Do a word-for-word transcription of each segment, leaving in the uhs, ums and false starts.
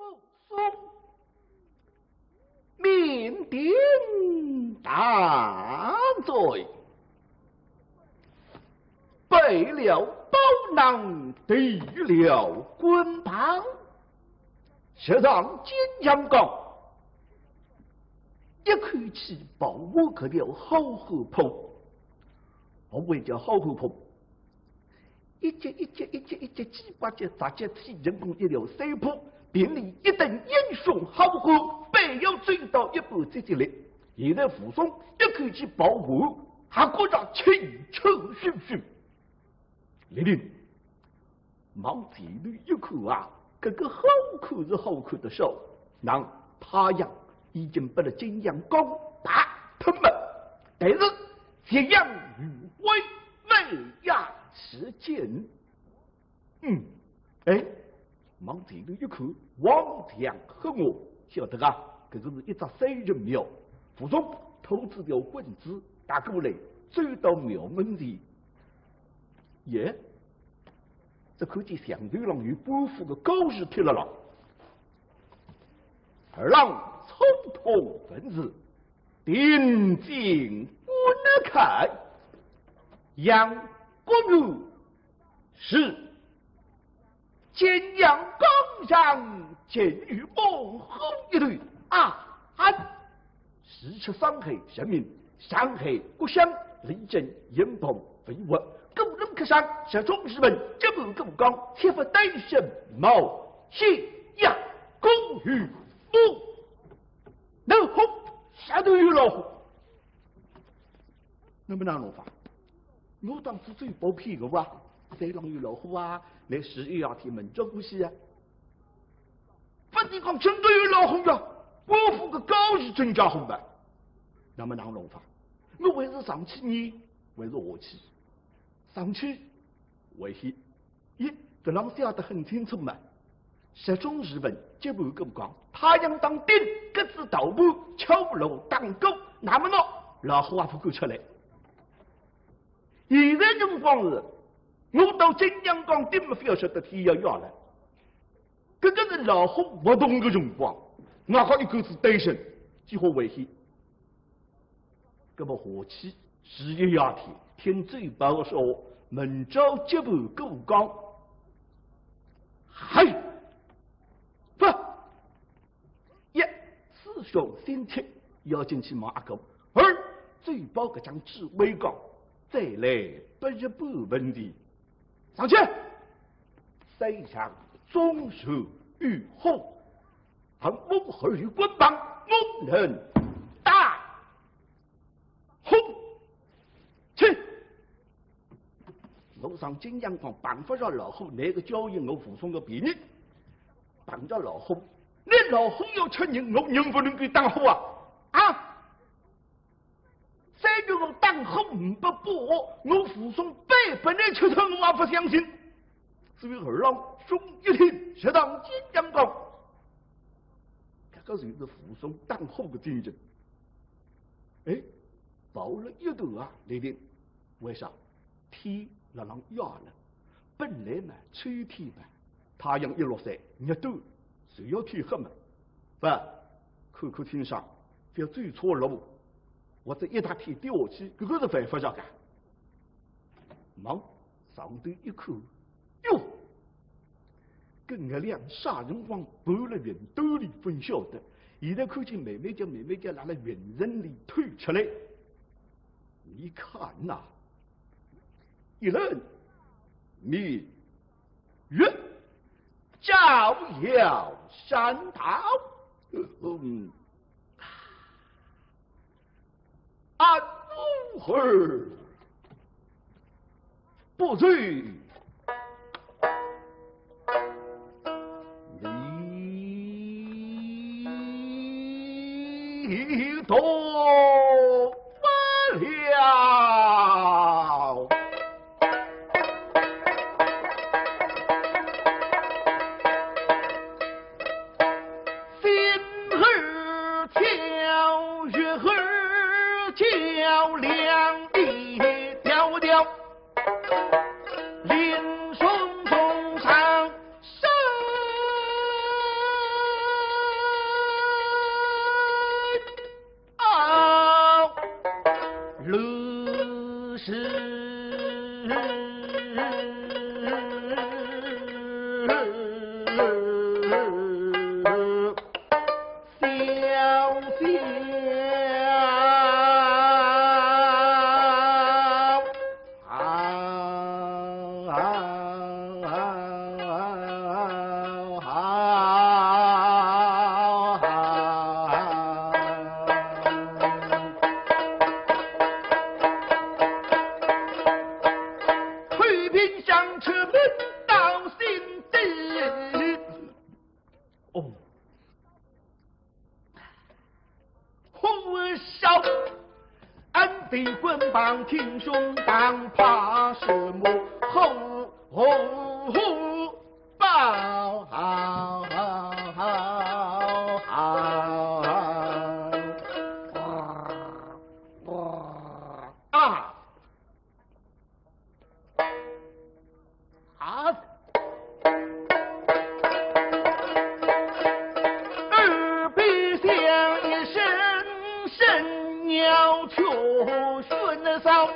武松酩酊大醉，背了包囊，提了棍棒，直上景阳冈，一口气跑过搿条好汉坡。何谓叫好汉坡？ 一级一级一级一级，几百级、十级，天成功一条山坡，并列一等英雄好汉，板要走到一半才结束。现在武松一口气跑完，还觉着气喘吁吁。立定，望前头一看啊，搿个好看是好看得少，那太阳已经拨了景阳冈晒脱了，但是 夕阳余晖，未央时节。嗯，哎，望前头一看，汪洋黑月，晓得啊，搿个是一只山神庙。武松拖仔条棍子踏过来，走到庙门前。耶，只看见墙头浪有半幅个告示贴了浪。二郎粗通文字， 定睛观看，阳谷县是景阳冈上，景与猛虎一对啊！喊，时出山海神明，山海谷上，雷震阴风飞舞，古龙客商，石钟日本，结伴过江，切勿单身冒险呀，公与母。 老虎，下头有老虎。那么哪弄法？我当初最不配个哇，山浪有老虎啊，来十一夜天门着过去啊。勿是讲真个有老虎呀，官府个告示真家伙吧？那么哪弄法？我还是上去呢，还是下去？上去，危险。 咦，搿浪写得很清楚嘛。石钟日本，结伴过江，太阳当顶，各自逃步，敲锣打鼓，那么喏，老虎也勿敢出来。现在辰光是，我到景阳冈顶么，覅晓得天要夜了。搿个是老虎活动个辰光，外加一个是单身，几化危险。 搿么下去，十一夜天，听嘴巴说，明朝结伴过江。嗨，不，一，思想心切，要紧去望阿哥。二，嘴巴搿张纸未讲，再来不是半文的。上去，山上总是有虎。 喊武二与棍棒，我能打虎。去！我上景阳冈碰勿着老虎，哪个叫应我武松个便宜？碰着老虎，你老虎要吃人，我人勿能够打虎啊！啊！ 三句我打虎五百步，我武松百分之七十我也不相信。所以二郎兄一听，直上景阳冈。搿个就是武松打虎的精神。哎，跑了一段啊，立定，为啥？天辣浪夜了，本来嘛，秋天嘛， 太阳一落山，日头就要天黑嘛。不，看看天上，覅走错路，或者一塌天跌下去，搿个是犯法着个。望上头一看，哟，搿月亮啥辰光半了云兜里勿晓得，现在看见慢慢叫慢慢叫辣辣云层里透出来。你看呐， 一轮明月照耀山头。嗯，俺武二不如 你懂不了。心儿跳，月儿叫，两地迢迢。 林松松上山对棍棒挺胸当，怕什么虎虎豹？啊！啊！耳边响一声，声鸟雀喧闹，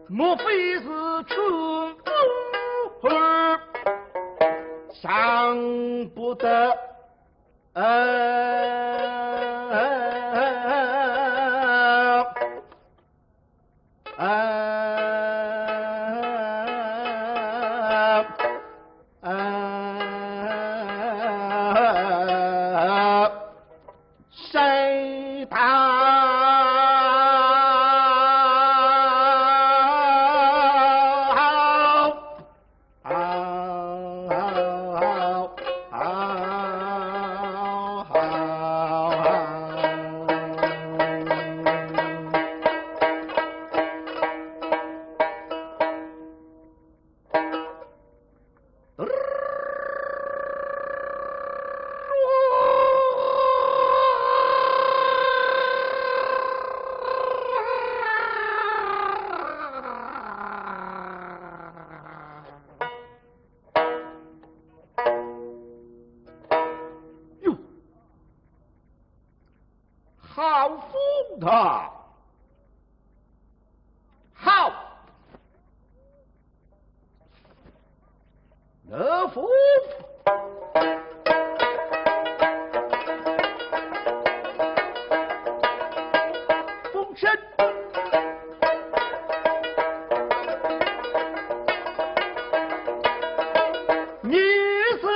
莫非是春风儿？想不得，呃，呃，呃，谁道？哟，好风啊！好！那风，风声，你是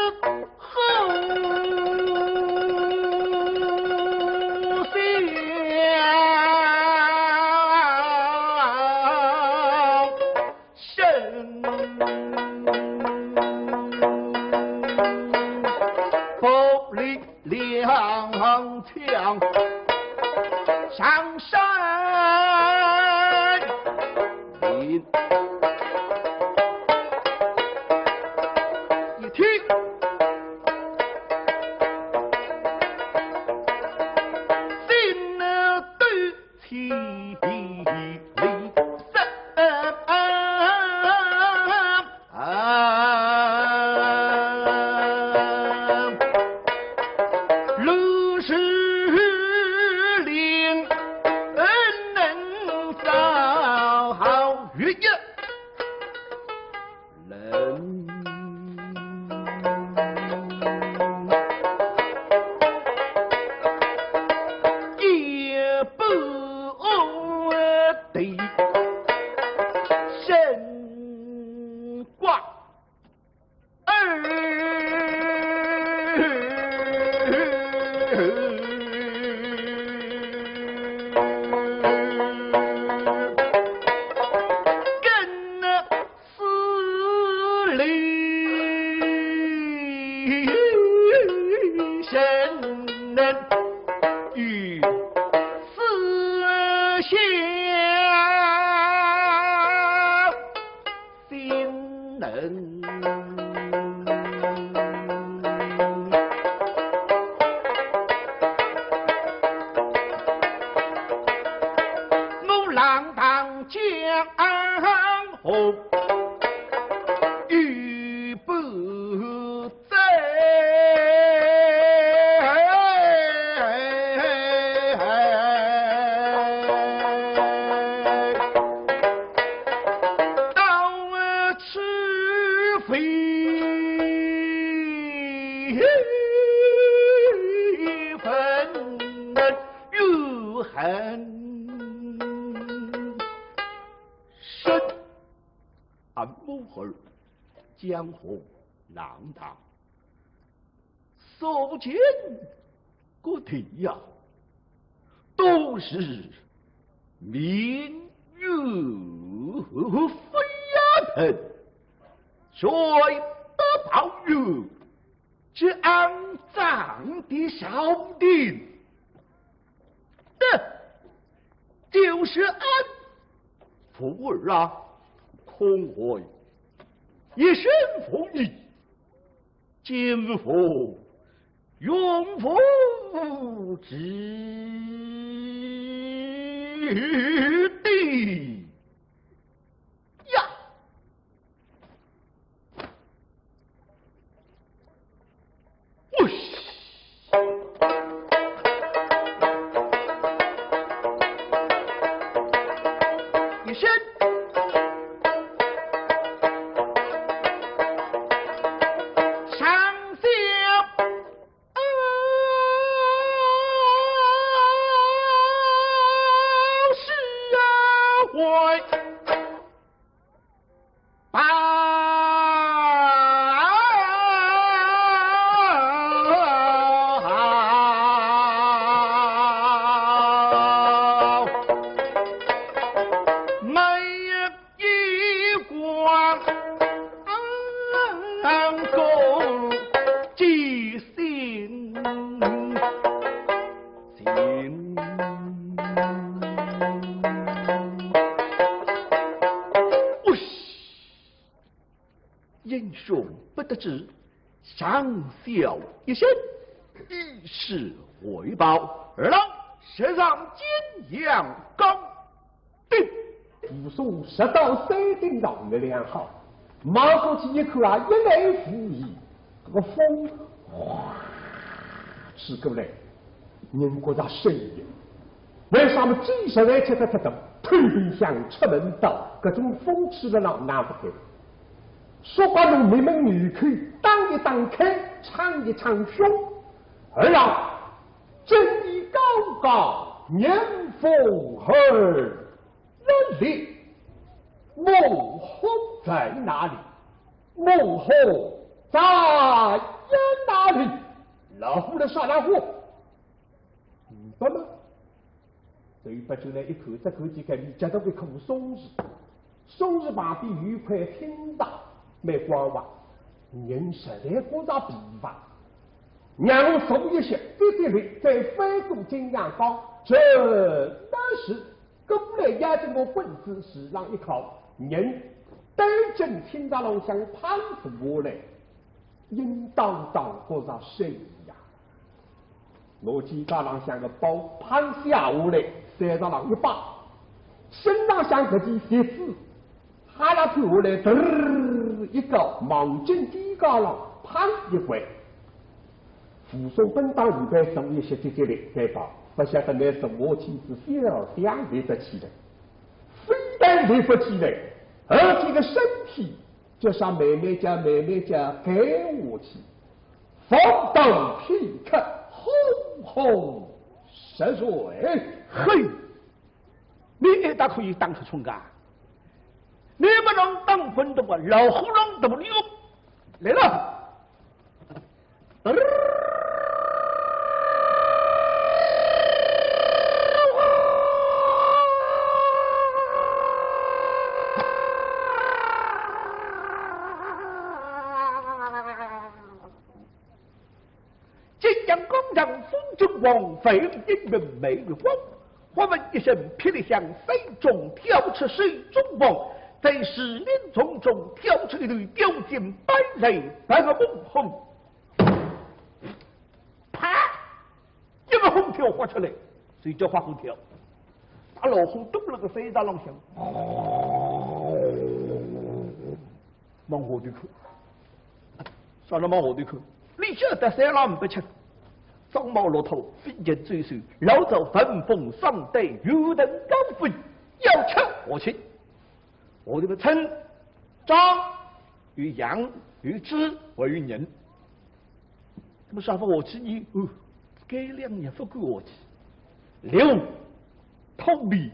就是俺。徒儿啊，空怀一身武艺，竟无用武之地呀！ 一声，上下是啊，喂。 英雄不得志，长啸一声，以示怀抱。二郎，直上景阳冈顶。武松直到山顶上月亮好，望过去一看啊，一览无遗，这个风哗吹过来，人觉着眩意。为啥么？精神来吃得吃得，头顶向出门到，搿种风吹了浪哪不开？ 说把侬眉门眼口当一当开，唱一唱凶。儿啊，正义高高，年丰而日丽，猛虎在哪里？猛虎在哪里？老虎的啥老虎？明白吗？ 走勿出来一看，只看见搿面结得一棵松树，松树旁边有一块青石，蛮光滑，人实在觉着疲乏。让我坐一歇，跌跌累，再翻过景阳冈，真的是过来压着我棍子树浪一靠，人对准青石浪向趴下来，应当当觉着眩意呀。 拿肩胛浪向个包嘭下下来，山石浪一摆，身浪向搿件鞋子，哈啦脱下来，嘚儿一高，望准天高浪嘭一掼。武松本当预备坐一歇，歇歇力再跑，勿晓得拿坐下去是想想立得起来，非但立勿起来，而且个身体就像慢慢叫、慢慢叫隑下去。 方当片刻，呼呼直睡。嘿，你一打可以打出冲啊？你不能打滚的嘛，老虎狼怎么溜来了？ 景阳冈上风正狂，万里阴云霾日光。忽闻一声霹雳响，山中跳出兽中王，在树林丛中跳出一头彪健斑斓白额猛虎。啪！一个虎跳豁出来，随着豁虎跳，大老虎蹲辣个山石浪向。 望下头看，啥人望下头看？你晓得山浪勿吃，张毛骆驼飞禽走兽，老早闻风丧胆，远腾高飞，要吃下去。下头个村庄有羊有猪还有人。 那么啥勿下去呢？哦，该两日勿敢下去。刘、通力、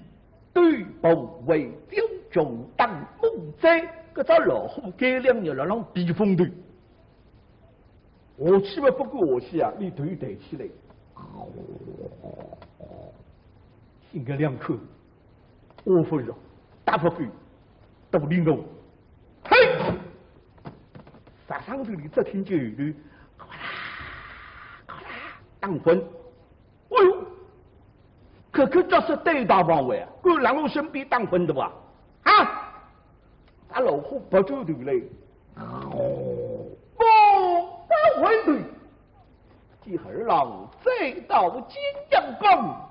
对簿、为酒、穷打猛追，搿只老虎该两日辣浪避风头。下去嘛勿敢下去啊，伊头抬起来，搿两口 我勿要，打勿过，都领我。嘿！杀上头里只听见后头，咔啦，咔啦，打滚。哎呦，搿个角色对大王位啊，敢辣我身边打混的吧？啊！大老虎勿转头来，哦，勿回头。见二郎再到景阳冈，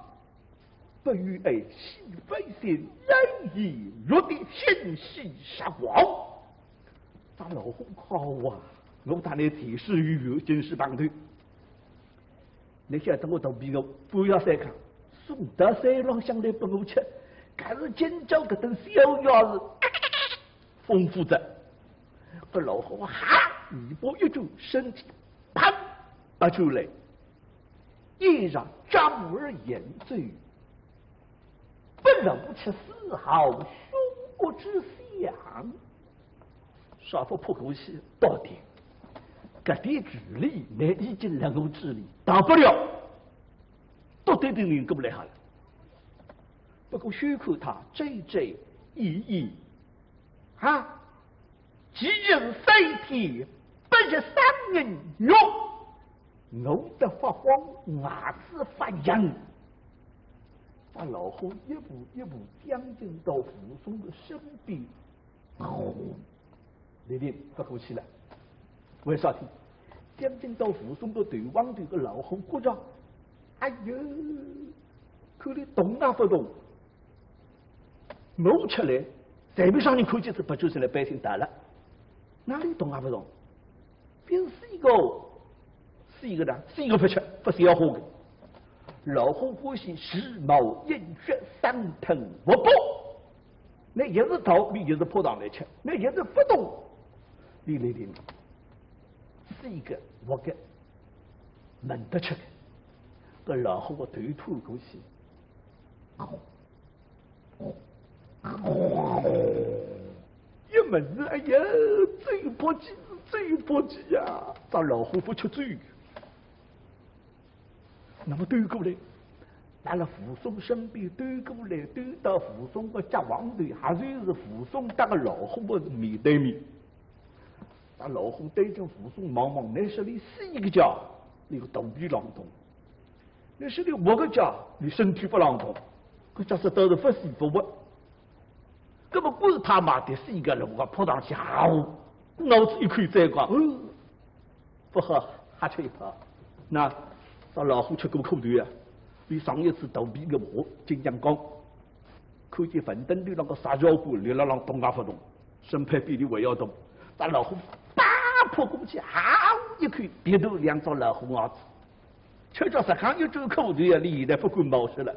不与爱惜飞仙，人已落地，心系煞亡。大老虎好啊，我当然提示于有军师帮头。 你晓得我肚皮饿，半夜三更，送到山浪向来拨我吃，可是今朝搿顿小药是丰富着。搿老虎哈，尾巴一转，身体啪，拔出来，衣裳抓而言走，不露出丝毫凶恶之象。 少妇扑过去，到底，搿点距离，你已经能够距离，大不了，到底定定过来好了。不过胸口他遮遮掩掩，啊，既然三天不食三日肉，饿得发慌，牙齿发痒。搿老虎一步一步将近到武松的身边， 哦，丽丽勿过去了。为啥体？将近到武松个头横头，搿老虎觉着，哎哟，看伊动也勿动，摸勿出来，随便啥人看见是勿就是来背心大了，哪里动也勿动？ 变四个，四个呢，四个勿吃，勿消化个。老虎欢喜茹毛饮血，生吞活剥。那一直逃，伊一直扑上来吃，那一直勿动，伊来来，四个活个，闻得出个。搿老虎个头探过去， 一闻是，哎呀，酒扑气，酒扑气呀！搿老虎勿吃酒。那么兜过来，辣辣武松身边兜过来，兜到武松个脚横头，还算是武松搭个老虎个面对面。搿老虎对着武松望望，乃是伊四个脚，伊个肚皮浪动。 乃是伊活个脚，伊身体勿浪动，搿脚是都是勿死勿活。搿么管他妈的，四个人我扑上去，好，脑子一口再讲，哦，勿好，吓出一泡。那搿老虎吃过苦头呀，伊上一次肚皮个祸，景阳冈，看见坟墩头浪个石桥官立辣浪动也勿动，审判比伊还要动，搿老虎啪扑过去，好一口，别头两只老虎牙齿。 吃着实梗一转苦头呀，伊现在勿敢冒失了。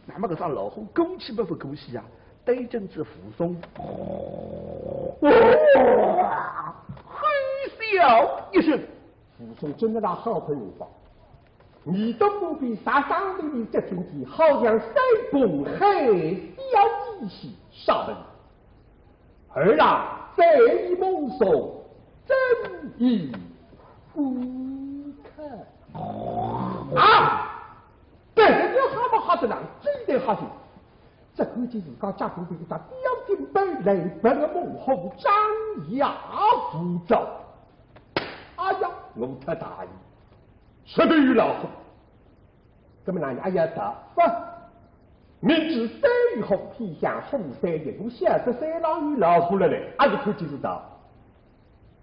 那么搿只老虎过去勿勿过去啊？对准仔武松，呼啸一声，武松真个大好朋友吧？你都不必杀伤力的这群体，好像山崩海啸一起杀人。 儿啊，在你目送，怎以观看？啊！搿个人吓么吓得人嘴里吓人，只看见自家脚肚皮一只吊睛杯来，拨个猛虎张牙舞爪。哎呀，我忒大意，实在有老虎。 那么哪能也要打发？明知山有虎，偏向虎山行。我晓得山浪有老虎了嘞，还是看见是打。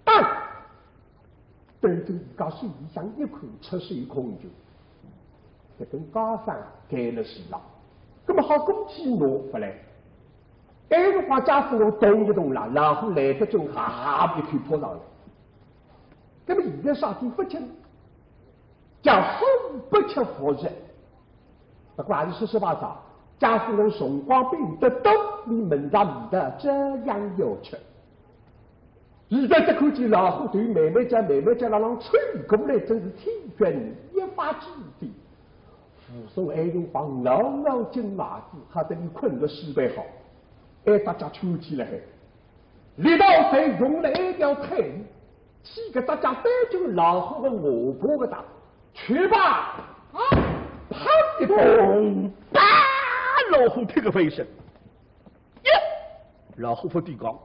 当，对准自家手里向一看，出手空拳，搿根家生盖了是了。那么好过去拿勿来，埃辰光假使我动一动了，老虎来得正好，一口扑上来。那么现在啥体勿吃？ 叫虎不吃虎肉。不过还是说实话讲，假使侬辰光并得多，你问着味道这样要吃。现在只看见老虎头慢慢叫，慢慢叫，辣浪窜过来，真是千钧一发之际。武松埃辰光咬咬紧牙齿，吓得伊困个死板好，还搭脚抽起来，力道侪用了一条腿。 起个只脚对准老虎个下巴个搭，去吧！啊！啪一通，啪！老虎踢个翻身。耶！老虎勿抵抗，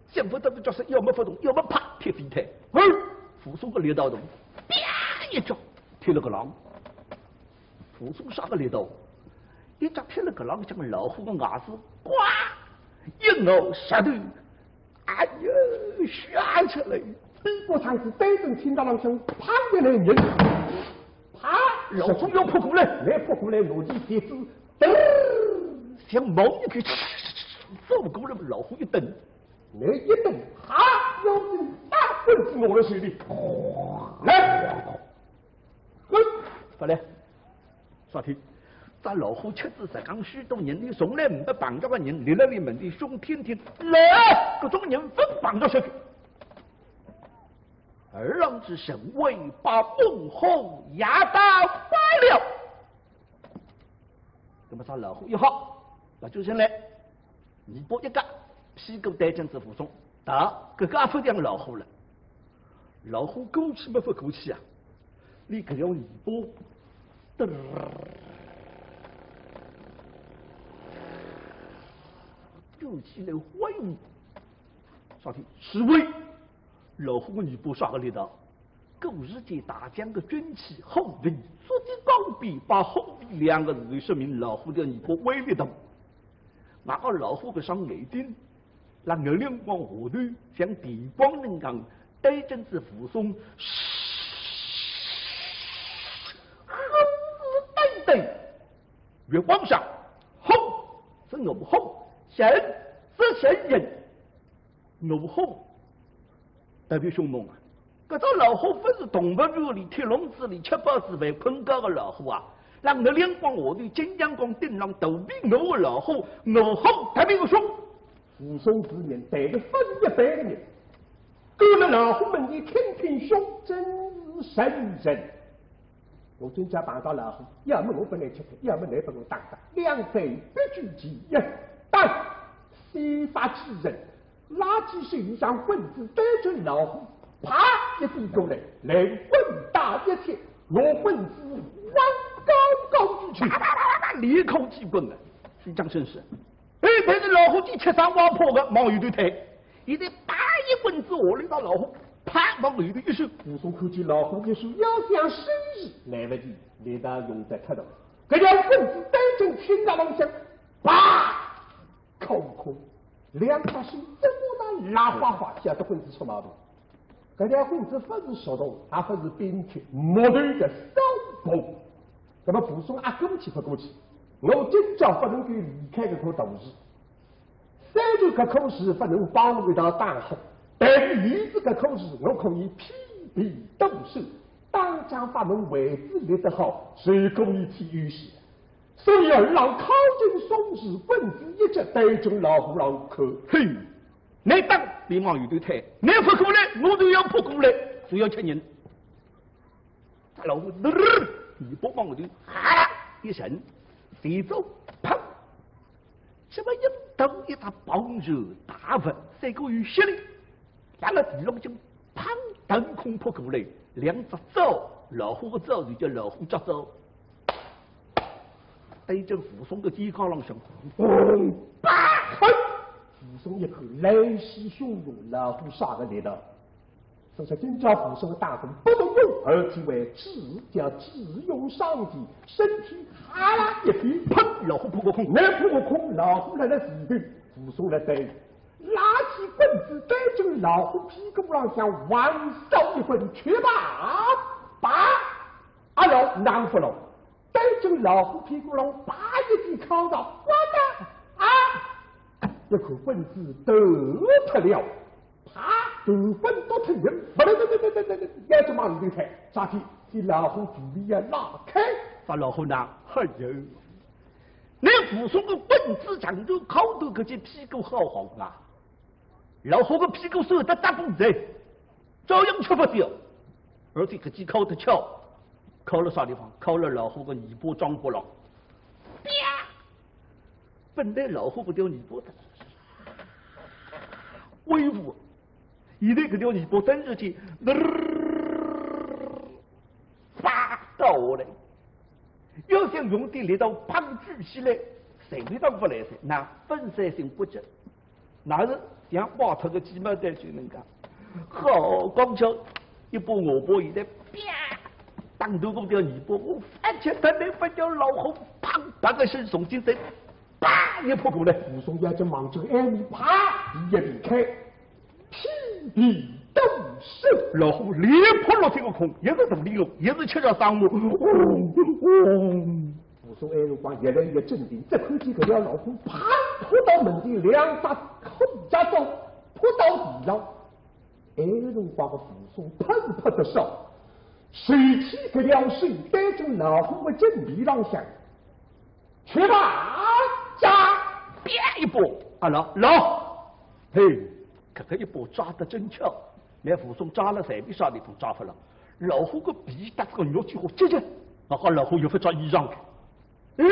想勿到个角色要么勿动，要么啪踢飞脱。喂，武松个力道大，啪一脚踢了个踉。武松啥个力道？一脚踢了搿浪向老虎个牙齿，呱，一咬舌头，哎呀，血出来。我上去对准厅堂浪向啪一来人，啪，老虎要扑过来，来扑过来，拿起搿只，嘚儿，像猫一样，走过来，老虎一蹬，来一蹬，啪，要紧，打棍子拿了手里，来，滚，勿来。 啥体？只老虎吃仔实梗许多人，俚从来呒没碰着个人，立辣俚面前凶天天，来，搿种人勿碰着下去。二郎之神威把猛虎压倒罢了。那么只老虎一吓，勿转身来。 尾巴一夹，屁股对准仔武松，打，搿个也勿像老虎了。老虎过去没法过去啊，俚搿条尾巴，嘚儿，举起来挥舞，啥体？示威。老虎个尾巴啥个力道？ 古时间大将个军旗虎尾，说起高比把虎尾两个字，说明老虎个尾巴威力大。外加老虎个双眼睛，辣月亮光下头像电光能样对准仔武松，虎视眈眈。月光下，虎是老虎，人是人人。 老虎特别凶猛啊！搿只老虎勿是动物园里、铁笼子里吃饱仔饭困觉个老虎啊！辣月亮光下头，金阳光顶浪肚皮饿个老虎，老虎特别个凶。武松是人，但是勿是一般个人。敢辣老虎面前挺挺胸，真是神人。 我今朝碰到老虎，要么我拨俚吃脱，要么倷拨我打死，两者必居其一。但先发制人，拿起手里向棍子对准老虎，啪一记过来，来棍打一记，拿棍子往高高举起，啪啪啪啪啪，连扣几棍啊！是张生是。 哎，但是老虎见吃伤活怕个，往后头退。现在啪一棍子下来，拿老虎啪往后头一收。武松看见老虎一收，要想收势，来勿及，力道用得太大。搿条棍子对准厅堂浪向，啪，扣空。两只手怎么能拉花花，晓得棍子出毛病。搿条棍子勿是熟铜，也勿是冰铁，木头个烧棒。 那么武松啊，过去勿过去，我今朝勿能够离开搿棵大树。虽然搿棵树勿能帮我一道打虎，但是有仔搿棵树，我可以披荆斩棘，打仗法门位置立得好，就可以去游戏。所以二郎靠近松树，棍子一接，对准老虎浪扣，嘿，倷打，倷往后头退，倷扑过来，我就要扑过来，就要吃人。 老虎嘚儿，尾巴往后头哈啦一伸，前走，砰！这么一蹬一只棒球大物，赛过有吸力，辣辣地浪向砰腾空扑过来，两只爪，老虎个爪就叫老虎抓爪，对准武松个肩胛浪向，嘣，啪！武松一看，来势汹涌，老虎啥个力道？ 所以说今朝武松个打虎勿动武，而且为智，叫智勇双全，身体哈啦一飞，砰，老虎扑个空，倷扑个空，老虎辣辣前头，武松辣对，拿起棍子对准老虎屁股浪向横扫一棍，去吧，啪！啊，老虎哪能勿牢？对准老虎屁股浪啪一记敲到，呱嗒，啊！一看棍子断脱了。 啪，断棍断脱人，勿来来来来来来，要紧往里头退，啥体？替老虎肚皮要拉开。把老虎呢，哎呦，倷武松个棍子长短敲断搿记屁股好好啊，老虎个屁股受得打不着，照样吃勿消，而且搿记敲得巧，敲了啥地方？敲了老虎个尾巴桩骨浪，啪！本来老虎搿条尾巴的，威武。 现在搿条尾巴蹬出去，嘚儿，啪，倒下来。要想用点力道砰举起来，随便倒勿来噻，那粉碎性骨折，那是像挖脱个鸡毛掸子能介。好，刚巧一把我把现在啪，打断搿条尾巴，我翻起头来，勿叫老虎，啪，当，大概是从今天，啪一扑过来，武松眼睛望准埃面，啪，皮一皮开，屁屁都是。老虎连扑六七个空，也是大力哦，也是吃着伤哦。哦哦。武松埃辰光越来越镇定，只看见搿条老虎啪扑到门前，两只空脚掌扑到地上。埃辰光个武松喷喷得笑，随即搿条手搭准老虎个颈皮浪向，去吧，抓！啪一把，啊，老老，嘿，搿个一把抓得真巧，拿武松抓了随便啥地方抓勿牢，老虎个皮搭搿个肉几乎接着，然后老虎又勿着衣裳个。嗯，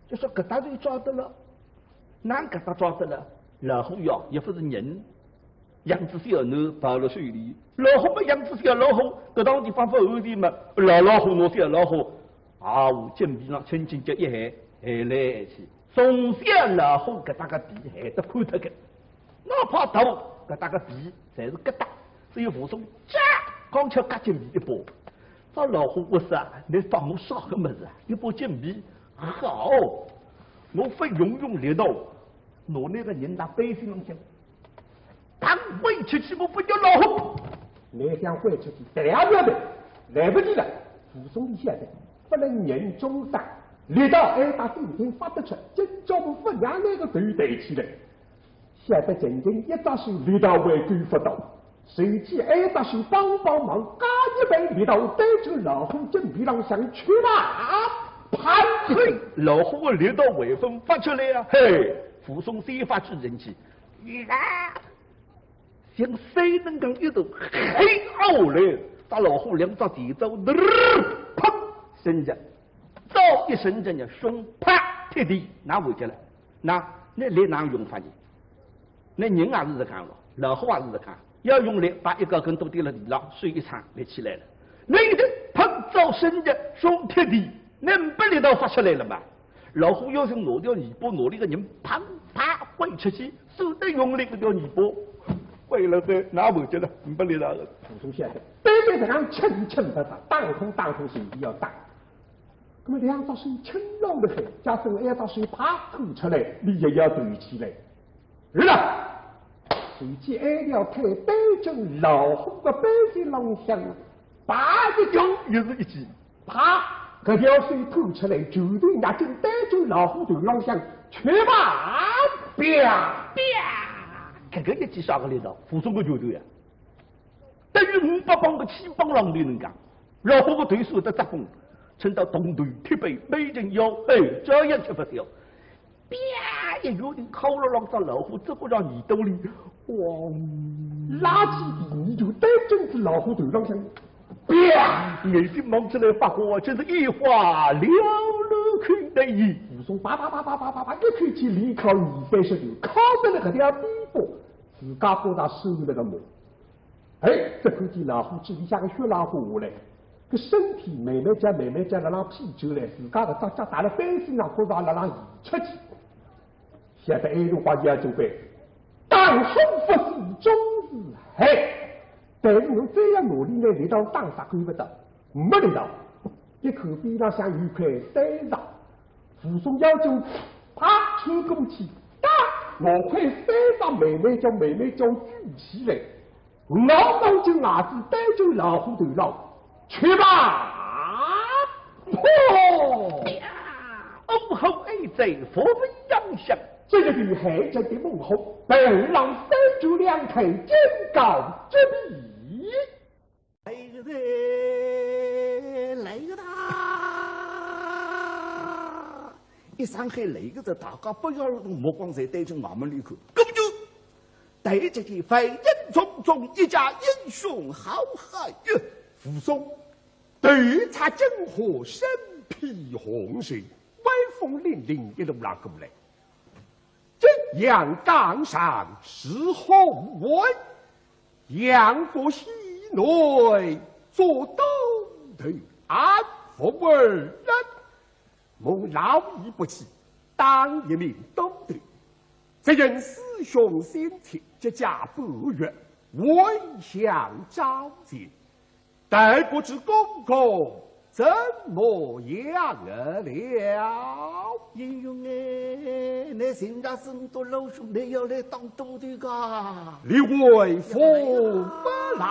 就说搿搭就抓得牢，哪搿搭抓得牢？老虎呀，也勿是人，养仔小囡抱了手里，老虎嘛养仔小老虎，搿趟地方勿安全嘛，老老虎拿小老虎，啊，颈皮浪轻轻叫一含，含来含去，从小老虎搿搭个皮含得宽脱个。 哪怕大，搿搭个皮侪是疙瘩，只有武松，嚓，刚巧夹颈皮一把。只老虎，我说啊，侬帮我啥个物事啊？一把颈皮，好，我勿用用力道，拿那个人拿背心浪向，打回出去，我勿要老虎。侬想回出去，得了，勿要得，来不及了。武松一下子，勿能人重伤，力道还打顶顶发得出，今朝我勿让那个头抬起来。 晓得仅仅一只手力道还够勿到，随即一只手帮帮忙，加一倍力道，对准老虎颈皮浪向去吧！啪！嘿，老虎个力道还朆发出来啊！嘿，武松先发制人去，呀，像三轮杠一头，嘿，哦嘞，搭老虎两只前爪，嘚儿，砰，伸着，早一伸着呢，胸啪，贴地，哪回去了？ 那，那力哪用法呢？那人也是实梗咯，老虎也是实梗，要用力，把一个跟头跌了地浪，手一撑，立起来了。那一头碰着身子，胸贴地，那没力道发出来了嘛。老虎要是拿条尾巴，拿那个人砰啪挥出去，手得用力，搿条尾巴挥了噻，哪回去了？没力道了。武松晓得，对对搿样轻轻拍拍，打空打空，随便要打。 那么两只手轻拢得很，假使我一只手啪抽出来，伊也要弹起来。是了，随即一条腿对准老虎个背脊浪向，啪一脚，又是一记，啪，搿条手抽出来，拳头拿紧对准老虎头浪向，去吧！啪！啪！搿个一记啥个力道？武松个拳头呀！ 等于五百磅个气棒浪头能讲，老虎个头势得扎崩，撑到铜头铁背，没人要，哎，照样吃勿消。啪！一拳头敲了浪只老虎，只不上耳朵里，哇！拉起第二拳，对准仔老虎头浪向，啪！眼睛望出来发花，真是一花两路看得意。武松啪啪啪啪啪啪啪，一口气连敲二三十拳，敲得了搿条尾巴，自家觉着受了个猛。 哎，只看见老虎嘴里向个血浪花下来，搿身体慢慢叫慢慢叫辣浪屁转来，自家搿只脚踏辣背心上，觉着辣浪移出去。晓得埃辰光要准备，打虎不死终是害，但是侬再要努力呢，力道打啥够勿到，没力道。一看边浪向有块山石，武松腰间啪抽过去，打，拿块山石慢慢叫慢慢叫举起来。 咬咬紧牙齿，对准老虎头浪，去吧！噗！哦吼！哎，这伏虎扬相，这个厉害，这个猛虎，本浪三拳两腿，金刚之力。来个哉，来个哉！一声喊来个哉，大家不约而同目光侪对准衙门里看，根本就 对只见飞影重重，一家英雄好汉呀！武松头插金花，身披红绸，威风凛凛一路拉过来。景阳冈上是虎威，阳谷县内做都头，俺武二人 蒙老爷不弃，当一名都头。只因师兄先前接驾半月，还向招前，但不知公公怎么样了？英雄哎，你现在是唔多老兄，你要来当都头个？你为何不来？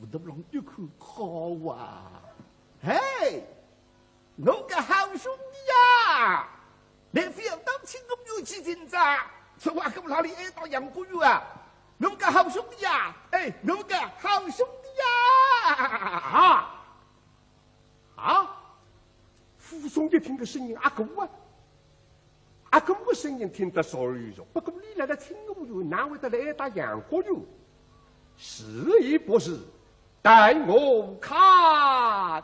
武大郎一看，好啊，嘿，我个好兄弟呀，你非要当请我们有几斤子啊？这话跟哪里挨到杨过有啊？我个好兄弟呀，哎，我个好兄弟呀！啊！ 啊？武松一听个声音，阿哥啊，阿哥个声音听得熟耳熟，不过你来了请我有，哪会得来打杨过有？是与不是？待我看来。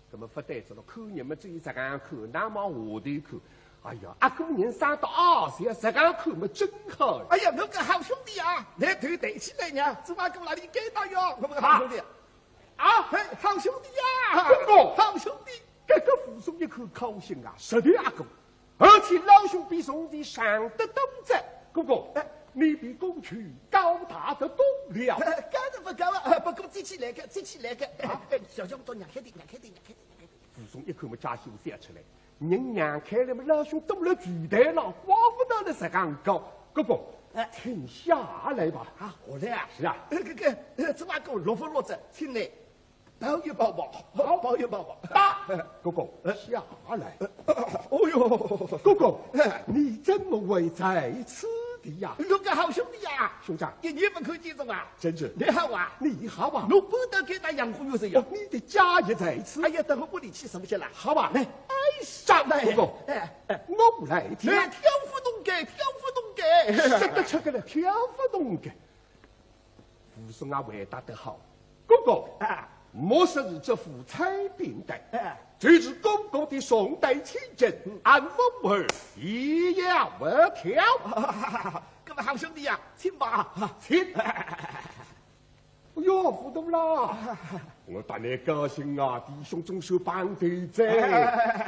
那么不对，这个看人么只有这样看，那么下头看。哎呀，阿哥人生到啊，是要这样看么真好。哎呀，我个好兄弟啊，你头抬起来呢，这话跟哪里挨到哟，我们个好兄弟。啊？ 啊，嘿，好兄弟呀！哥哥，好兄弟。搿个武松一看高兴啊，实头阿哥，而且老兄比从前长得多哉。哥哥，哎，你比过去高大得多了。哎，高是不高啊，不过接起来个，接起来个。啊？哎，小兄弟，让开点，让开点，让开点，让开点。武松一看么，家兴笑出来。 人让开了么，老兄蹲了柜台浪，怪不得了实梗高。哥哥，哎，请下来吧。啊，好嘞啊。是啊。呃，这个，呃，这把给我落不落着，请来抱一抱吧，抱一抱吧。打。哥哥，哎，下来。呃，哦哟，哥哥，哎，你怎么会在此地呀？我个好兄弟呀，兄长，一年不看见了啊。 真是。你好啊。你好啊。我不得给他养活有人呀。哦，你的家也在此。哎呀，等会屋里去什么去了？好啊。来，哎，上来。哥哥，哎，哎，我来挑。哎，挑不动个，挑不动个。说得出个来，挑不动个。武松啊，回答得好。哥哥，啊，莫说是这副采苹担，哎，就是哥哥的重担千斤，俺武二也要挑。那么好兄弟呀，请吧。请。哎哟，武大郎，我大来高兴啊，弟兄总算碰头哉。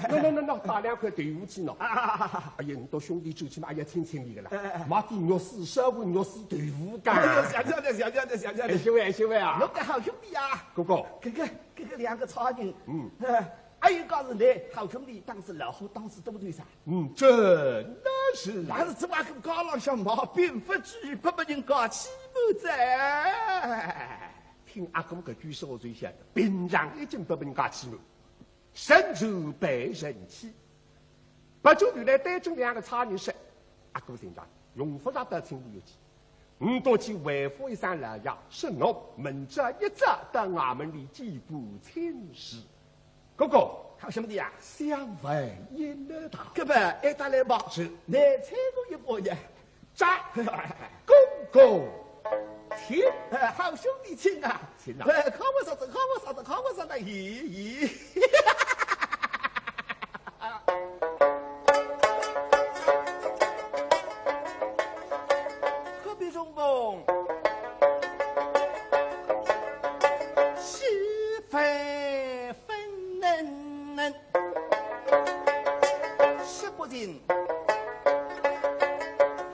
喏，喏，喏，喏，打两块豆腐去喏。哎呀，你到兄弟走去嘛，哎呀，亲亲你个啦。哎，哎，哎。买点肉丝，烧碗肉丝豆腐干。哎呦，谢谢你，谢谢你，谢谢你。哎，兄弟，兄弟啊。我个好兄弟啊。哥哥。搿个，搿个两个差人。嗯。哎，还有讲是你好兄弟，当时老虎，当时都对上。 嗯，真的是。但是这把跟高郎相骂，并不至于不被人家欺负哉。听阿哥搿句说话就晓得，平常已经不被人家欺负，身受被人欺。不久以来，对准两个差人说，阿哥现在用不着到请我有去，你多去回复一声老爷，说我明朝一早到衙门里见过亲事。 哥哥，好兄弟啊。想问一个大。搿么，哎，打来吧。是。你猜我一把呀。扎，哥哥，请。哎，好兄弟，请啊。请啊。哎，看我啥子，看我啥子，看我啥子，咦，咦。可比中风。 是非分明，说不尽，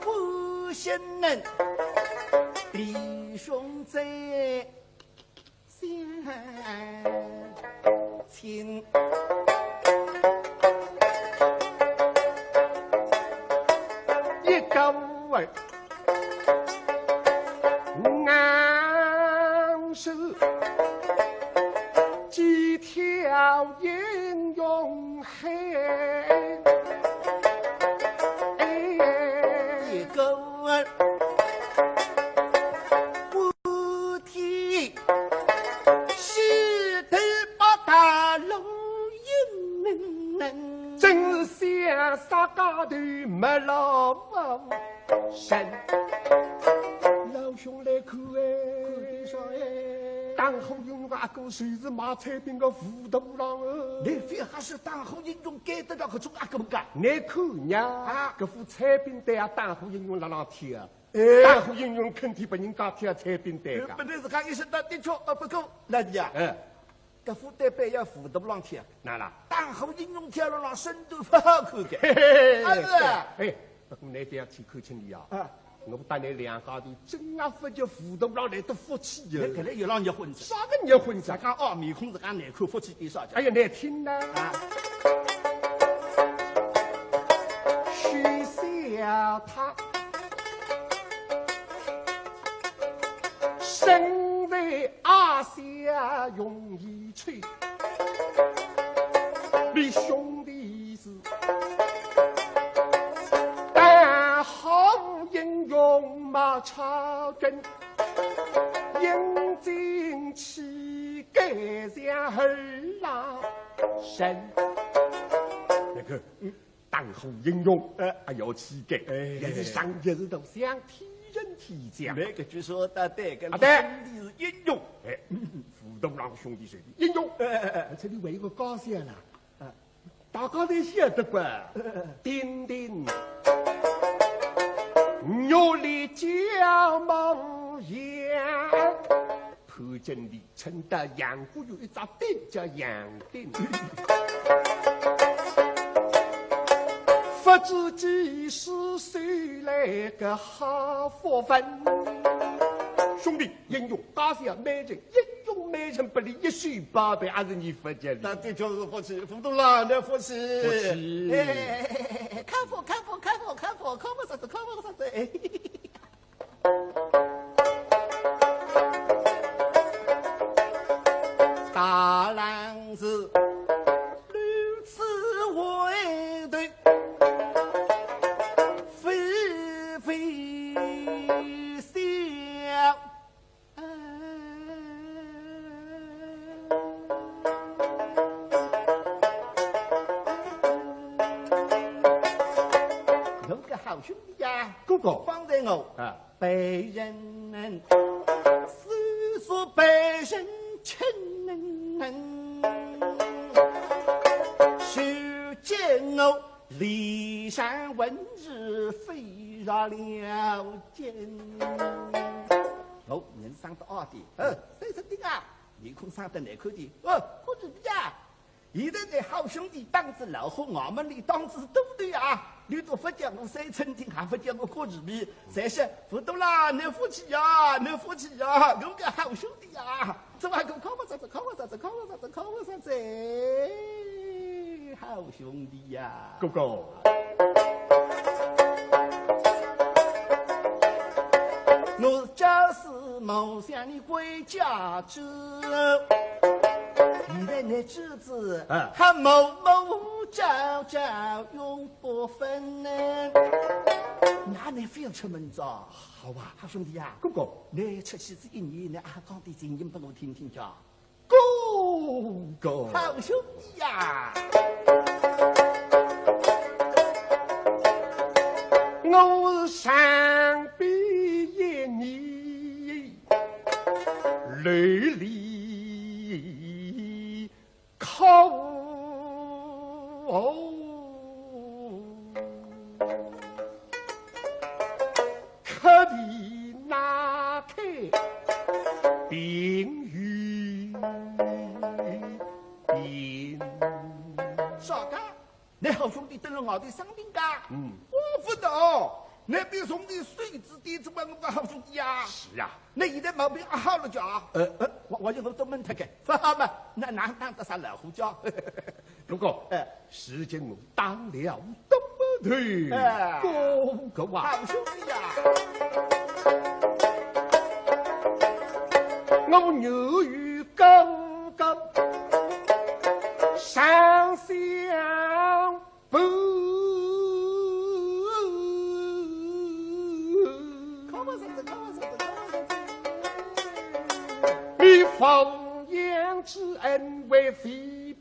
不信能，弟兄在相亲。一个儿 硬是几条英雄汉，一个儿不提，是得把大路引人。真是想啥家头没老婆。 神。老兄来看哎，看啥哎？打虎英雄阿哥就是卖采苹个武大郎哎。你非还是打虎英雄该得到搿种阿哥个？你看呀，啊。搿副采苹担啊，打虎英雄辣浪挑啊。哎。打虎英雄肯定拨人家挑采苹担个。本来是讲一声，那的确，呃，不过，那你啊，哎。 搿副担板要武大郎挑。哪啦？打虎英雄挑了让身段勿好看个。嘿嘿嘿，啊，是啊。哎，不过你覅去看轻伊啊。啊。我搭倷两家头真啊勿及武大郎来得福气哟。搿，搿来又让热昏哉。啥个热昏哉？自家哦，面孔自家难看，福气点啥讲？哎呀，难听呐。啊。许仙他身为阿相容易娶，你兄弟 是大好英雄马超君，英俊气概像二郎神。那个，嗯，大好英雄，呃，还要气概，哎，也是上也是都像天人天将。那个据说他对个啊，对，兄弟是英雄。哎，武大郎兄弟是英雄。哎，哎，哎，这里还有个高兴了。啊， 大家侪晓得个，丁丁玉立家门前，潘金莲称得杨过有一只丁叫杨丁。不知几时收来个好福分。兄弟，英雄，家小美人，英雄美人不离，一世宝贝，还是你福气哩。那的确是福气，武大郎的福气。福气。哎，看福，看福，看福，看福，看福啥子，看福啥子，哎。大郎是如此回头，非非笑。 我个好兄弟呀，哥哥。方才我啊，被人，虽说被人亲，世间我 礼尚往日飞若了肩。哦，人生得二点，呃，三十点啊，面孔生得难看点，哦，过日子啊。现在这好兄弟当仔老虎，衙门里当仔都头啊，你都不叫我三寸丁，还不叫我过日子，才是武大郎，你福气呀，你福气呀，我个好兄弟呀。 这还可靠不着，这靠不着，这靠不着，这靠不着，这好兄弟呀。哥哥，我就是梦想你归家去。现在你侄子啊，还某某朝朝永不分呢。那你非要出门哉？ 好啊，好兄弟呀，哥哥，你出去这一年，你阿讲点情形拨我听听叫。哥哥，好兄弟呀，我上边一年流离 可，可比那开并与并。啥个？你好兄弟蹲了外头生病噶？嗯。我不懂，那边兄弟谁指点子问我个好兄弟呀？是啊。那现在毛病阿好了叫？呃，呃，我，我就我都问他个，不好嘛，那哪当得啥老虎叫？ 哥哥，哎，时间我打了这么头，哎，哥哥啊，好兄弟呀，我愿与哥哥上相伴。看我啥子，看我啥子，看我啥子。你奉养之恩，为非